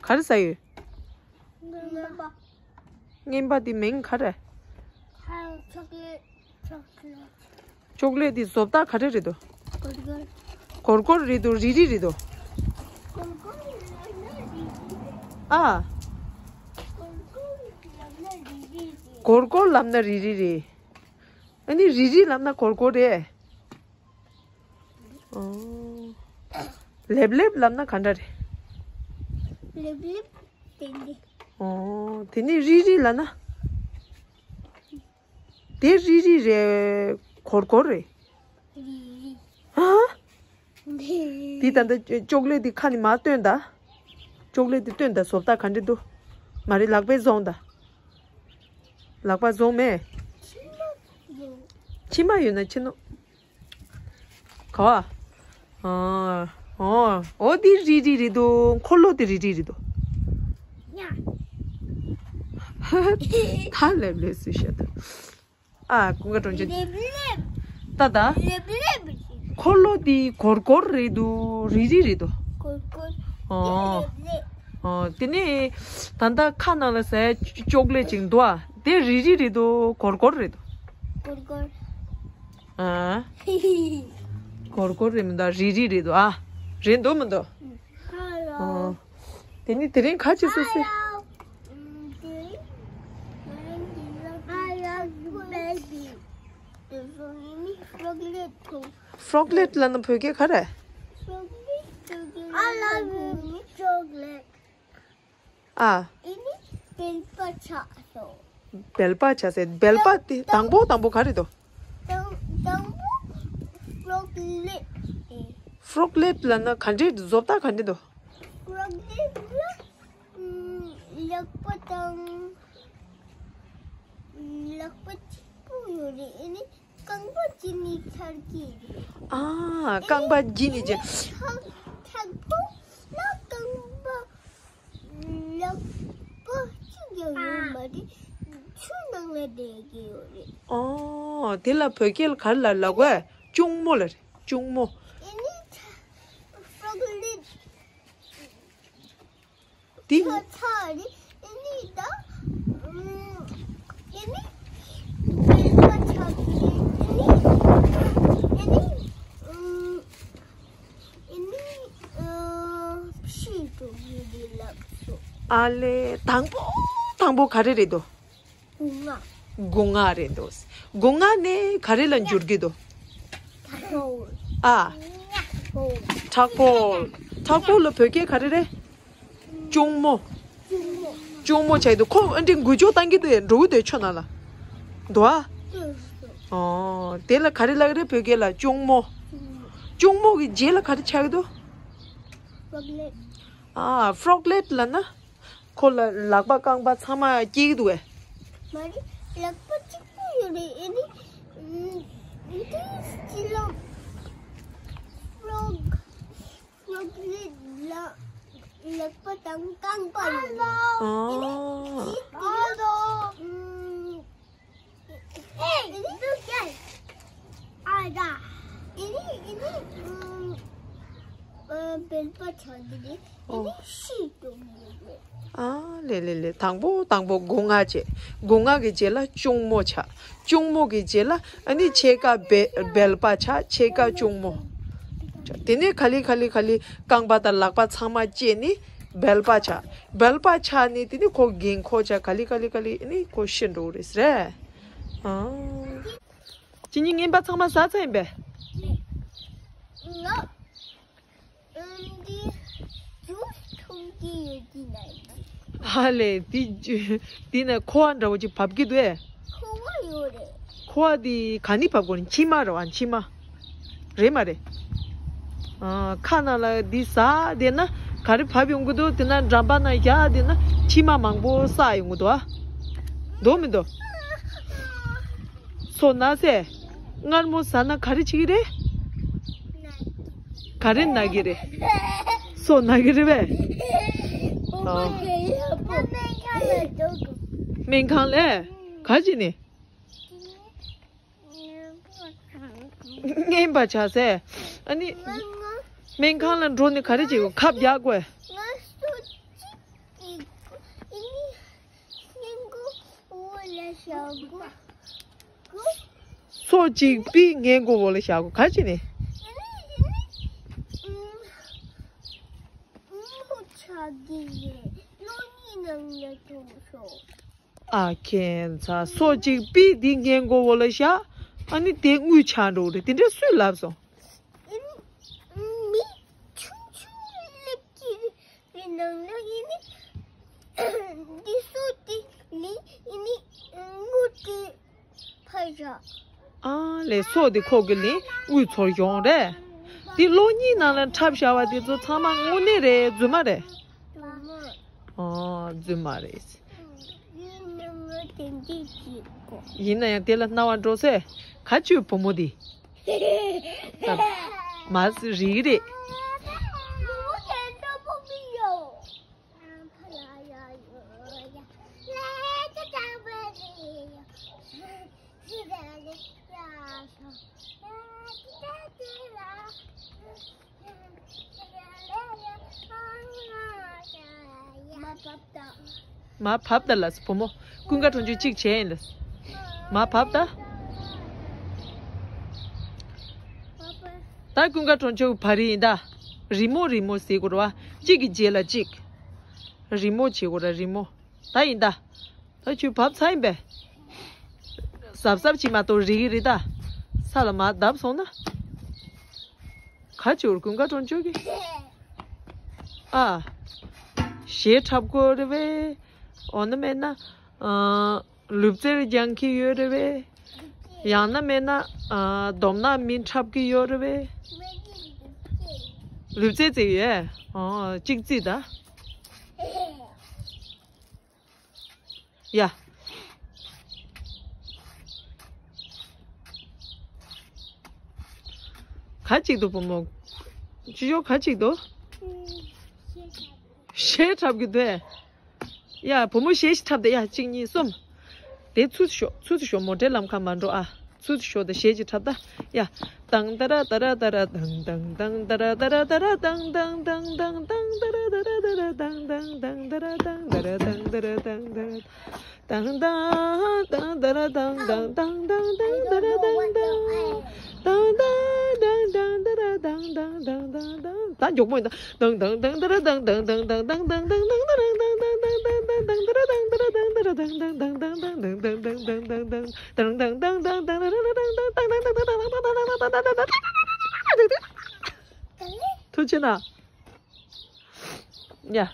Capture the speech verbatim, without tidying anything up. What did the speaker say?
ག་རེ་ཟ་ཡོད། རྔན་པ། རྔན་པ་དེ་མིང་ག་རེ། ཆོག་ལེ། ཆོག་ལེ། ཅོག་ལེ་དེ་བཟོ་ལྟ་ག་རེ་རེད་དོ། གོར་གོར། གོར་གོར་རེད་དོ། རིལ་རིལ་རེད་དོ། གོར་གོར་ལབ་ན་རིལ་རིལ་རེད། ཨ། གོར་གོར་ལབ་ན་རིལ་རིལ་རེད། གོར་གོར་ལབ་ན་རིལ་རིལ་རེད། ཨ་ནི་རིལ་རིལ་ལབ་ན་གོར་གོར་རེད། ཨོ། ལེབ་ལེབ་ལབ་ན་ག་འདྲ་རེད། ལེབ་ལེབ་ཏན་ཏན། ཨོ། དེ་ནི་རིལ་རིལ་ལབ་ན། དེ་རིལ་རིལ་རེད། གོར་གོར་རེད། རིལ་རིལ། ཧ། རིལ་རིལ། དེ་ད་ལྟ་ཅོག་ལེ་དེ་ཁ་ནས་མར་བཏོན་ད། ཅོག་ལེ་དེ་བཏོན་ད། བཟོ་ལྟ་ག་འདྲ་འདུག་མ་རེད། ལག་པས་བཟུང་ད། ལག་པ་བཟུང་མེད། མཆིལ་མ་ཡོད་ན་མཆིལ་ནོ། ག་བ། ཨ། ཨོ། ཨོ་དེ་རིལ་རིལ་རེད་དོ། འཁོར་ལོ་དེ་རིལ་རིལ་རེད་དོ། ཡ། ད་ལེབ་ལེབ་སུས་བཤད་དོ། ཨ། ཀུན་དགའ་གྲོང་ཁྱེར། ལེབ་ལེབ། ད་ད། ལེབ་ལེབ་རེད། འཁོར་ལོ་དེ་གོར་གོར་རེད་དོ། རིལ་རིལ་རེད་དོ། གོར་གོར། ཨོ། ལེབ་ལེབ། ཨོ། དེ་ནས་ད་ལྟ་ཁ་ནང་ལ་ཟ་ཡ་ཅོག་ལེ་ཅིག་འདུག་ཨ། དེ་རིལ་རིལ་རེད་དོ། གོར་གོར་རེད་དོ། གོར་གོར། ཨ། གོར་གོར་རེད་མི་འདུག་རིལ་རིལ་རེད་དོ། ཨ། རེད་འདུག་མི་འདུག་ཧ་ལོ། ཨོ། དེ་ནི་དེ་རིང་ག་ཅི་སུ་སི། I love you, baby. Froglet. Froglet ལབ་ན་བོད་སྐད་ག་རེ། Froglet. I love you, chocolate. ཨ། ཨེ་ནི་སྦལ་པ་ཆགས་སོང་། སྦལ་པ་ཆགས་སོང་། སྦལ་པ་དེ་དང་པོ་དང་པོ་ག་རེ་འདུག་དང་དང་པོ་Froglet། Froglet ལབ་ན་ག་འདྲའི་བཟོ་ལྟ་ག་འདྲ་འདུག Froglet་ལ་ཨམ། ལག་པ་དང་། ལག་པ་གཅིག་པུ་ཡོད་རེད། ཨེ་ནི་རྐང་པ་གཅིག་ནི་འཆར་གྱི་རེད། ཨ། རྐང་པ་གཅིག་ནི་འཆར། ཨེ་ནི་ཕྲག་ཕྲག་པོ་ལ་རྐང་པ། ལག་པ་གཅིག་ཀྱང་ཡོད་མ་རེད། ཆུ་ནང་ལ་བསྡད་ཀྱི་ཡོད་རེད། ཨོ། དེ་ལ་བོད་སྐད་ལ་ག་རེ་ལབ་ལབ་དགོས། གཅུང་མོ་ལབ་རེད། གཅུང་མོ། ཨེ་ནི་Froglet། དེ། ཚ་ཚ་རེད། ཨེ་ནི་ད། ཨེ་ནི་སྦལ་པ་ཆགས་ཀྱི་རེད། ཨེ་ནི། ཨེ་ནི། ཨེ་ནི། ཨ། ཤི་འགྲོ་གི་རེད་ལབ་སོང་། ཨ་ལེ། དང་པོ་དང་པོ་ག་རེ་རེད་དོ། སྒོ་ང་། སྒོ་ང་རེད་དོ། སྒོ་ང་ནས་ག་རེ་ལ་འགྱུར་གི་དོ། ཕྲག་པོ། ཨ། ཕྲག་པོ། ཕྲག་པོ་ལ་བོད་སྐད་ག་རེ་རེད། གཅུང་མོ། གཅུང་མོ་ཆགས་ཀྱི་འདུག་ཁོ་ཨ་འདྲའི་འགུལ་སྐྱོད་བཏང་གི་འདུག་འགྲོ་གི་འདུག་ཆུ་ནང་ལ། འདུག་ཨ། ཨོ། དེ་ལ་ག་རེ་ལབ་ཀྱི་རེད་བོད་སྐད་ལ། གཅུང་མོ། གཅུང་མོ་གི་རྗེས་ལ་ག་རེ་ཆགས་ཀྱི་འདུག Froglet། ཨ། Froglet ལབ་ན། ཁོ་ལ་ལག་པ་རྐང་པ་ཚང་མ་སྐྱེ་གི་འདུག་གས། མ་རེད། ལག་པ་གཅིག་པུ་ཡོད་རེད། ཨེ་ནི། ཨམ། འདི་སྤྱི་ལོ། Frog། Froglet ལ་ལག་པ་དང་རྐང་པ་ཡོད་རེད། ཨ། ཨེ་ནི། ཨ་ལོ། ཨམ། Hey, look at. ཨ་ད། ཨེ་ནི་ཨེ་ནི། ཨམ། ཨ། སྦལ་པ་ཆགས་ཀྱི་རེད། ཨེ་ནི་ཤི་འགྲོ་གི་རེད། ཨ་ལེ་ལེ་ལེ། དང་པོ་དང་པོ་སྒོ་ང་བྱས། སྒོ་ང་གི་རྗེས་ལ་གཅུང་མོ་ཆགས། གཅུང་མོ་གི་རྗེས་ལ་ཨ་ནི་ཕྱེད་ཀ་སྦལ་སྦལ་པ་ཆགས། ཕྱེད་ཀ་གཅུང་མོ། དེ་ནས་ག་ལེ་ག་ལེ་ག་ལེ་རྐང་པ་དང་ལག་པ་ཚང་མ་བཅད་ནི་སྦལ་པ་ཆགས། སྦལ་པ་ཆགས་ནི་དེ་ནི་ཁོ་རྒན་འཁོགས་ཆགས། ག་ལེ་ག་ལེ་ག་ལེ་ཨ་ནི་ཁོ་ཤི་འགྲོ་གི་རེད་ཟེར། ཨ། ཁྱེད་གཉིས་རྔན་པ་ཚང་མ་ཟ་ཚར་ཡིན་པས། ང་། ཨ། འདི་ཇུས་འཐུང་གི་ཡོད་ཀྱི་ན། ཧ་ལས། འདི་ཇུ་འདི་ནས་ཁུ་བ་འདྲ་བོ་ཅིག་བབས་ཀྱི་འདུག་ཨེ། ཁུ་བ་ཡོད་རེད། ཁུ་བ་འདི་ག་ནས་བབས་དགོས་ནི། མཆིལ་མ་རེད་བ། མཆིལ་མ། རེད་མ་རེད། ཨ། ཁ་ནང་ལ་འདི་ཟ་བསྡད་ན་ག་རེ་བབས་ཡོང་གི་འདུག་དེ་ན་འགྲམ་པ་ན་བཞག་བསྡད་ན་མཆིལ་མ་མང་པོ་བསགས་ཡོང་གི་འདུག་ཨ། འདུག་མི་འདུག་སོ་ན་ཟེ། མངར་མོ་ཟ་ན་ག་རེ་བྱེད་ཀྱི་རེད། ག་རེ་ན་གི་རེད། སོ་ན་གི་རེད་པས། ཨོ། སྨན་ཁང་ལ་ག་བྱེད་ནི། རྔན་པ་ཆགས་ཟེ། ཨ་ནི། སྨན་ཁང་ལ་འགྲོ་ནས་ག་རེ་བྱེད་དགོས། ཁབ་རྒྱག་དགོས། ང་སོ་གཅིག་སོ་གཅིག་པི་ངའི་མགོ་བོ་ལ་བཞག་གོ་ག་ཅི་ནས། ཨ་ཁྱེད་ཚ་སོ་གཅིག་པི་འདི་ངའི་མགོ་བོ་ལ་བཞག་ཨ་ནི་དེ་དངུལ་ཆགས་འགྲོ་རེད་དེ་འདྲ་སུས་ལབ་སོང་། ཨིན། མི་ཆུང་ཆུང་ལེབ་ཀྱི་རི་ནང་ལ་ཨིན་ནི། འདི་སོ་དེ་ལི་ཨིན་ནི། དངུལ་དེ་ཕར་བཞག་ཨ་ལས་སོ་དེ་ཁོ་གི་ལི་དངུལ་ཚོར་ཡོང་རེད། འདི་ལོ་གཉིས་ནང་ལ་འཁྲབ་བཞག་པ་དེ་ཚོ་ཚང་མ་དངོས་གནས་རེད་རྫུན་མ་རེད། རྫུན་མ། ཨོ་རྫུན་མ་རེད། ཡིན་ན་ཡང་དེ་ལ་སྣང་བ་འགྲོ་སེ། ག་ཅུ་བུ་མོ་དེ། མ་རིག་རེད། མ་བབས་ད་ལ་བུ་མོ། ཀུན་དགའ་གྲོང་ཆོག་གཅིག་བྱས་ཡིན་ལ། མ་བབས་ད། ད་ཀུན་དགའ་གྲོང་ཆོག་བ་རི་ཡིན་ད། རི་མོ་རི་མོ་ཟེར་དགོས་ར་བ། གཅིག་གི་རྗེས་ལ་གཅིག་རི་མོ་བྱེད་དགོས་ར་རི་མོ། ད་ཡིན་ད། ད་ཁྱོད་བབས་ཚར་ཡིན་པས། གཟབ་གཟབ་བྱེད་མ་གཏོགས་རིག་གི་རེད་ད། ས་ལ་མར་བརྡབས་སོང་ན། ག་ཅོར་ཀུན་དགའ་གྲོང་ཆོག་གི་ཨ། གཞས་འཁྲབ་དགོས་རེད་བས། འོ་ན་མེད་ན། ཨ། ལུས་རྩལ་སྦྱང་གི་ཡོད་རེད་བས། ཡང་ན་མེད་ན། ཨ། རྡོག་སྣ་མི་འཁྲབ་ཀྱི་ཡོད་རེད་བས། ལུས་རྩལ་རྩེ་ཡོད། ཨོ་གཅིག་རྩིས་ད། ཡ། ག་ཅིག་འདུག་བུ་མོ། ཅི་ཡོ་ག་ཅིག་འདུག་གཞས་འཁྲབ་ཀྱི་འདུག་ཡ། བུ་མོ་གཞས་ཤིག་འཁྲབ་དེ་ཡ། གཅིག་གཉིས་གསུམ། དེ་ཚུར་ཤོག་ཚུར་ཤོག་མོ་ཊའི་ལམ་ཁ་མ་འགྲོ་ཨ། ཚུར་ཤོག་དེ་གཞས་ཅིག་འཁྲབ་ད། ཡ། ཏང་ཏ་ར་ཏ་ར་ཏ་ར་ཏང་ཏང་ཏང་ཏ་ར་ཏ་ར་ཏ་ར་ཏང་ཏང་ཏང་ཏང་ཏ་ར་ཏ་ར་ཏ་ར་ཏང་ཏང་ཏང་ཏ་ར་ཏང་ཏ་ར་ཏང་ཏ་ར་ཏང་ཏ་ར་ཏང་། ཏང་ཏང་ཏང་ཏ་ར་ཏང་ཏང་ཏང་ཏང་ཏང་ཏ་ར་ཏང་ཏང་། ཏང་ཏང་ཏང་ཏང་ཏ་ར་ཏང་ཏང་ཏང་ཏང་ཏང་ཏང་། ད་མགྱོགས་པོ་ཡིན་ད། ཏང་ཏང་ཏང་ཏ་ར་ཏང་ཏང་ཏང་ཏང་ཏང་ཏང་ཏང་ཏང་ཏ་ར་ཏང་ཏང་ཏང་ཏང་ཏང་ཏང་ཏ་ར་ཏང་ཏང་ཏང་ཏང་ཏང་ཏང་ཏང་ཏང་ཏང་ཏང་ཏང་ཏང་། ཏང་ཏང་ཏང་ཏང་ཏང་ཏ་ར་ཏང་ཏང་ཏང་ཏང་ཏང་ཏང་ཏང་ཏང་ཏང་ཏང་ཏང་། ཐུགས་རྗེ་གནང་། ཡ།